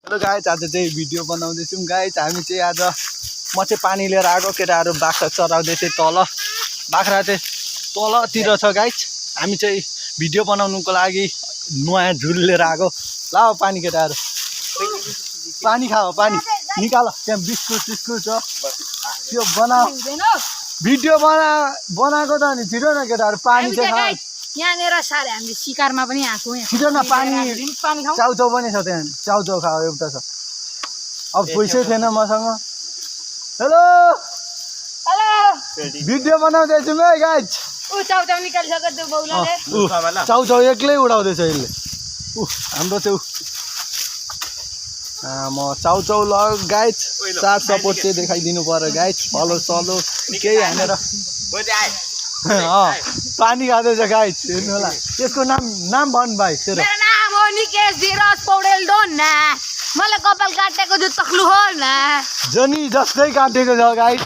Hello guys, आज चाहिँ video बनाउँदैछौँ guys. हामी चाहिँ आज म चाहिँ पानी लिएर आएको, केटाहरू बाख्रा चराउँदै थिएँ तल। बाख्रा चाहिँ तलतिर छ गाइज। हामी चाहिँ भिडियो बनाउनुको लागि नयाँ झुल लिएर आएको। ल पानी केटाहरू, पानी खाऊ, पानी निकाल। त्यहाँ बिस्कुट सिस्कुट छ, त्यो बनाऊ। भिडियो बनाएको त नि, छिटो न केटाहरू, पानी चाहिँ खाऊ। यहाँनिर सारे हामीले शिकारमा पनि आएको यहाँ छिटो न, पानी चाउचाउ पनि छ त्यहाँ, चाउचाउ खाऊ एउटा छ। अब पैसै थिएन मसँग। हेलो हेलो, भिडियो बनाउँदैछु है गाइज। ऊ चाउचाउ निकालिसक्यो त्यो बौलाले। चाउचाउ एक्लै उडाउँदैछ यसले। हाम्रो त्यो म चाउचाउ ल गाइज। साथ सपोर्ट चाहिँ देखाइदिनु पर्यो गाइज। फलो सलो केही हानेर पानी खाँदैछ गाइज, हेर्नु होला। त्यसको नाम भन् भाइ तेरो। मेरो नाम हो निकेश धीरज पौडेल डोन्ना। मलाई कपाल काटेको जो तक्लु हो न, जनी जस्तै काटेको छ गाइज।